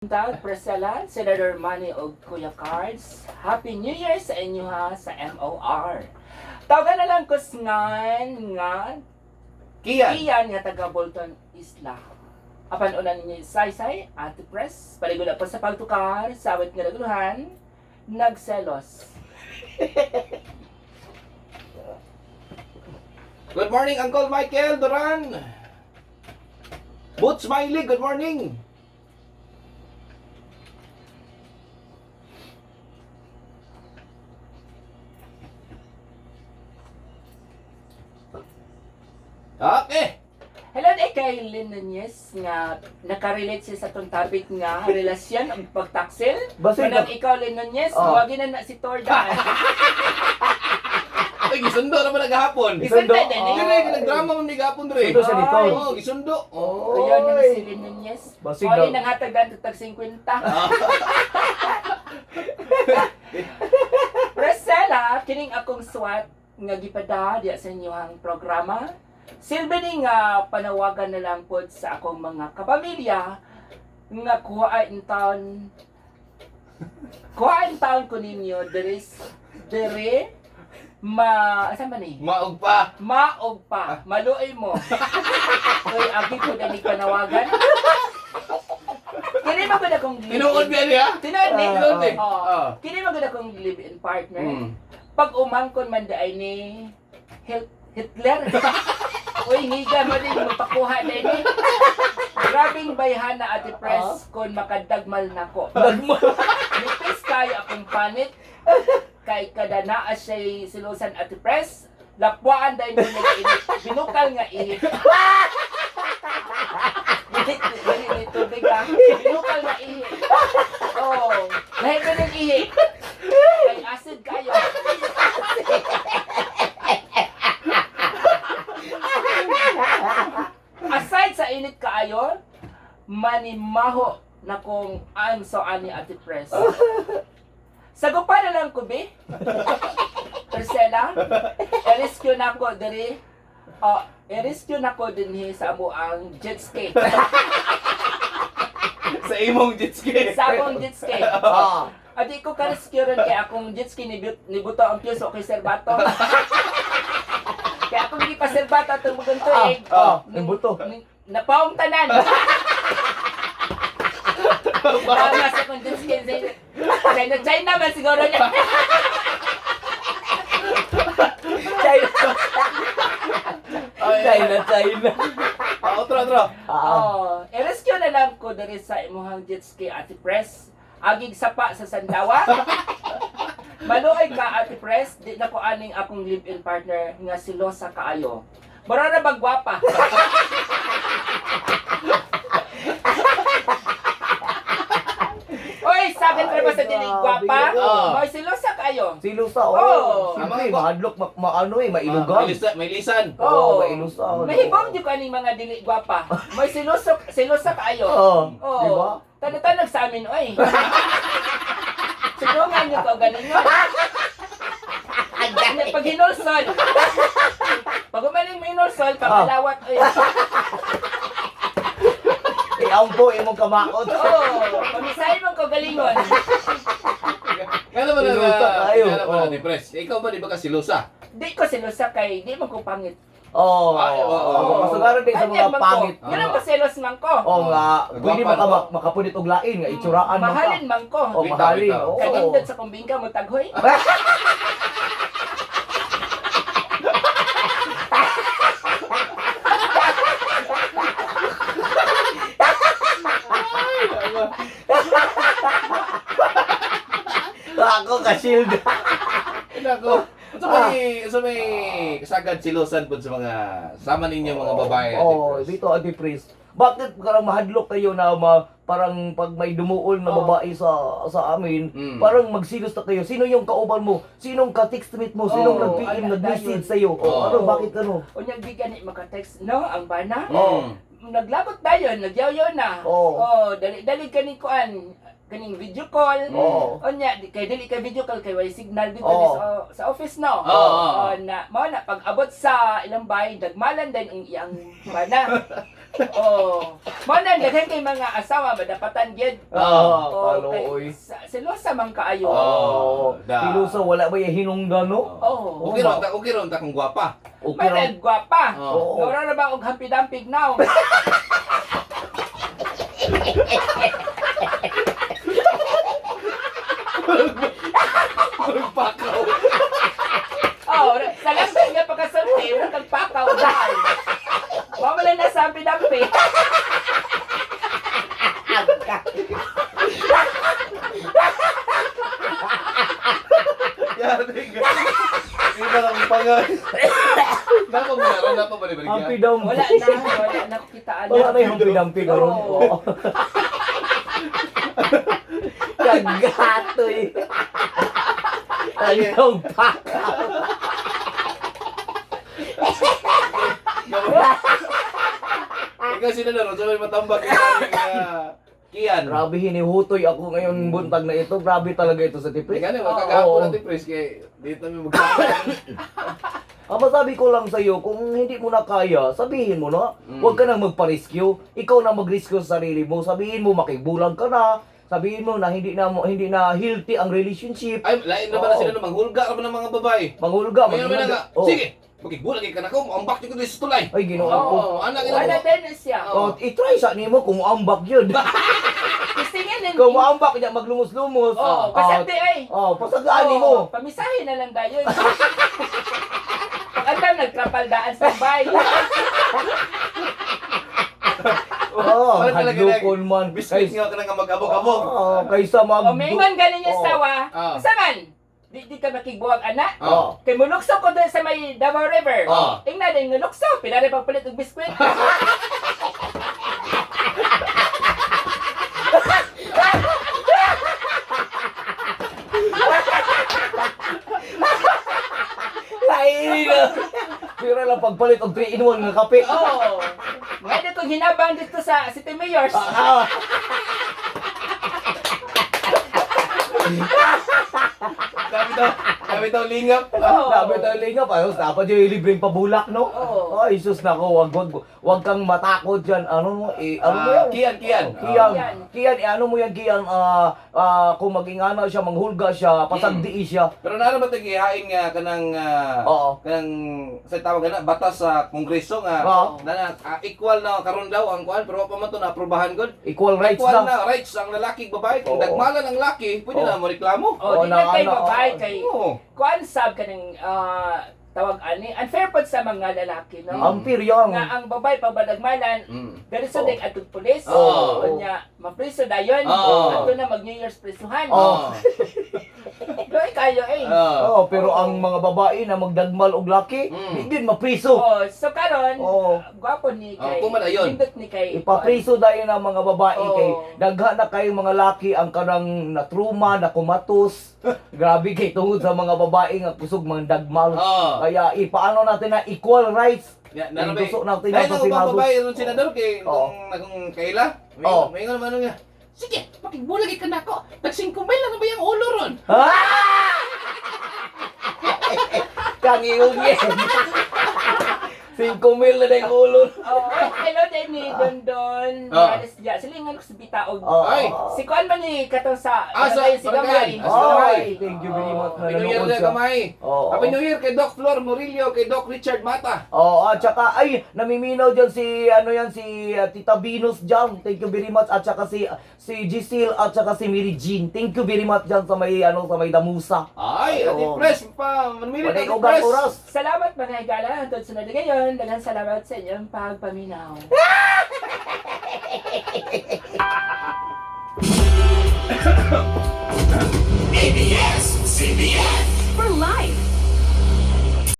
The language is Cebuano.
Tag Priscilla, Senator Manny og Kuya Cards. Happy New Year sa inyo ha sa MOR. Tawagan na lang ko ngan nga Kian. Iyan nga taga Bolton Isla. Apan una ninyo saysay Ate Press, paligula pa sa pagtukar, sawit nga naguluhan, nagselos. Good morning, Uncle Michael Duran. Boots Smiley, good morning. Okay. Hello day kay Lynn Nunez nga nakarelate siya sa atong topic nga relasyon ug pagtaksil. Basta Manang ikaw Lynn Nunez, Oh. tawagin na na si Tordan. Ay, gisundo naman naghapon. Gisundo Gisundo. din eh. Yun eh, nagdrama man gihapon dre. Sundo siya dito. Ay. Oo, gisundo. Oh. Kuya na si Lynn Nunez. Basig Oli daw. nanghatag dan tag 50. Priscilla, kining akong swat nga gipada diya sa inyong programa. Silbi ni nga panawagan na lang pod sa akong mga kapamilya nga kuha in town, kuha in town ko ninyo diri diri ma asa man ni Maog pa. maog pa maluoy mo. Uy, agi ko dani panawagan. Kini man gud akong live-in. Tinuod ba niya? Tinuod ni. Tinuod ni. Oo. Ah. Kini man gud akong live-in partner. Pag umangkon man daay ni Hitler. Uy, ngiga mo din magpakuha din ni. Grabing bayhana, Ate Press, kon makadagmal nako. Dagmal. Nipis kayo akong panit. Kay kada naa siya'y silusan, Ate Press. Lapwaan dahil mo nag-init. Binukal nga ihit. Dili, dili, dili, tubig ha. Binukal nga ihit. Oh, lahi ko ng ihi. Kay acid kayo. Aside sa init kaayo, manimaho na kung I'm so ani Ate Press. Sagupa na lang ko, be. Priscilla, i-rescue na ko diri. Oh, i-rescue na ko dinhi sa amo ang jet ski. Sa imong jet ski. Sa akong jet ski. Ah. Adi ko ka-rescue ron kay akong jet ski ni, nibuto ang piso kay Sir Bato. Kaya akong di pa Sir Bato atong bugang tuig. Ah, nibuto. Napaong tanan. Tama sa akong jet ski. China, China man siguro niya. China. Ay, China, China. Ah, otro, otro. Ah. Oh, i-rescue na lang ko diri sa imuhang jet ski, Ate Press. Agig sapa sa Sandawa. Maluoy ka, Ate Press, di na ko aning akong live-in partner nga si Losa kaayo. Mura na bang gwapa? Oy, sabi ko ba sa dili gwapa? Oo. Oy, si Losa kaayo. Silusa, Oh. oh. Siyempre, mahadlok, maano eh, mailugan. May lisan. May lisan. Oo, Oo. mailusan. Mahibong di ko aning mga dili gwapa. May silusok, silusa kaayo. Oo. Oo. Di ba? Tanong-tanong sa amin, oy. Sulungan niyo ko, ganun yun. Pag hinulsol. Pag umaling mo hinulsol, pag alawat, oy. Iampo, imong kamakot. Oo. Pamisahin mo ko galingon. Nga naman na, Silusa tayo. nga naman na, Oo. di press. Ikaw ba, di ba ka silusa? Di ko silusa kay, di man ko pangit. Oo. Ay, oo. Oo. Kasagaran din sa Ay, mga man ko. pangit. Yun ang maselos man ko. Oo nga. Pwede Gwapa, no? makapunit og lain nga itsuraan man ka. Mahalin man ko. Oh, Bitaw, mahalin. bitaw. Oo. Kanindot sa kumbingka mo taghoy. Ako ka shield. Nako. So may kasagad silusan po sa mga sama ninyo mga babae. Ate Oo, Pres. dito Ate Pris. Bakit parang mahadlok kayo na parang pag may dumuol na Oo. babae sa sa amin, parang magsilos na kayo. Sino yung kauban mo? Sinong ka-textmate mo? Sinong Oo, nag-PM, ala, nag-message dayon. sa'yo? Oo. Ano, bakit ano? Unya di gani maka-text, no? Ang bana. Naglagot dayon, nagyaw na. Oo. Oh, dali dali kani kuan kaning video call. Oo. Unya di kay dili kay video call kay way signal dito Oo. ni sa office, no. Oo, oo. Oh, na mao na pag abot sa ilang bahay dagmalan din ang iyang bana. Oh. Mao na daghan kay mga asawa madapatan gyud. Ah, Oh, kaluoy. kay selosa man kaayo. Oh. Da. Silusa wala ba yung hinungdan, no? Oh. Okay ron ta, okay ron ta kung gwapa. Okay May ra. nagwapa. Oh. Oo. Ngora na ba og hampi-dampig now? Pakaw. Oh, sa langtod nga pagkasulti, wala kang pakaw dahil. Mao man lang nasa hampi-dampi. Yari ka. Iba lang pangay. Napa mo na ron, napa ba ni Hampi dampi. Wala na, wala na ko kitaan. Wala na yung hampi-dampi karon. Oo. Oo. Kagatoy. Ayaw pa. Ikaw sila na ron, sabay matambak. Kian. Grabe, hinihutoy ako ngayon buntag na ito. Grabe talaga ito sa Hindi tipid. ka na, Oo. magkagahapon natin, Pres, kay dito namin magkakapon. Ang masabi ko lang sa'yo, kung hindi mo na kaya, sabihin mo na. Mm. Huwag ka nang magpa-rescue. Ikaw na mag-rescue sa sarili mo. Sabihin mo, makibulag ka na. Sabihin mo na hindi na healthy ang relationship. Ay, lain na ba na Oo. sila no, manghulga ka ba ng mga babae? Manghulga, Ngayon naman manghulga. nga, Oh. sige, makibulag ka na ko, ambak ko dito sa tulay. Ay, Ginoo ko. Oo, anak ina Wala mo. din na siya. Oh, i-try sa nimo kung ambak yun. Tistingin din. Kung maambak niya, maglumos-lumos. Oh, pasagdi ay. Oh, pasagaan nimo. Pamisahin na lang dayon. Pag andam nagtrapaldaan sa bay. Oh, Wala talaga hadlokon man. Biscuit nga ka na nga mag-abog-abog. Oh, kaysa mag O mingon ganin niya Oo. sawa. Oo. Sa man? Di ka makigbuwag ana. Oo. Kay mulukso ko doon sa may Davao River. Oo. Ingna din ngulukso, pinari pagpalit og biskwit. Lain. Pero lang pagpalit og 3 in 1 nga kape. Oo. Ngayon kong hinabang dito sa City Mayors. Ah, Dami daw lingap. Oo. Dapat tayo linga pa. Dapat yung libreng pabulak, no? Oo. Ay, sus nako, wag kang matakot diyan. Ano mo, eh, ano mo Ah, yan? Kian, Kian. Oh, Kian. Kian. Kian, eh, ano mo yan, Kian? Kung magingana siya, manghulga siya, pasagdii siya. Pero naara ba ito gihain nga kanang Oo. kanang sa tawag na batas sa kongreso nga Oo. na, equal na karon daw ang kuan pero wa pa man to naaprubahan gud. Equal rights Equal na. na rights ang lalaki ug babae. Kung Oo. dagmalan ang laki, pwede Oo. na mo reklamo. Oh, Oo, di lang na- kay ano, babae oo. kay Oo. kuan sab kaning tawag ani unfair pod sa mga lalaki, no? Ampir yan. Nga ang babae pagbalagmalan diri sa Oo. dek atong pulis. Oo. Unya mapriso dayon. Oo. Ato na mag New Year's prisuhan. Oo. Doy kayo eh. Oo. Oo, pero ang mga babae na magdagmal og laki, di gid mapriso. Oh, so karon, Oo. gwapo ni Oh, kay. kuman ayon. Nindot ni kay. Ipapriso dahil ang mga babae Oo. kay daghan na kayong mga laki ang kanang natruma, nakumatos. Grabe kay tungod sa mga babae nga kusog mga dagmal. Oo. Kaya ipaano natin na equal rights. Ya, na ba? Ituso natin Dahil sa ang ubang Senado. babae ron senador kay Oo. kung kaila. Oo. May ingon man nga. Sige, pakigbulag ka nako. Tag 5 mil lang na ba yung ulo ron? Ah! Kang iungin. 5 mil na na yung ulo. Oh, hello din ni Dondon. Oo. Morales diya. Silingan ko sa bitaog. Oo. Ay. Si kuan man ni katong sa Ah, sa barangay si Gamay. barangay. Ah, sa Gamay. Ay, thank you very much na Happy New Year nanood na siya. kamay. Oo. Happy New Year kay Doc Flor Murillo, kay Doc Richard Mata. Oo, at saka, ay, namiminaw dyan si, ano yan, si Tita Venus dyan. Thank you very much. At saka si Giselle at saka si Mary Jean. Thank you very much dyan sa may, ano, sa may Damusa. Ay, Ate Oo. Press pa, manmilit Walay Ate ko gang Press. oras. Salamat mga higala. Hantod sunod na ngayon. Daghang salamat sa inyong pagpaminaw.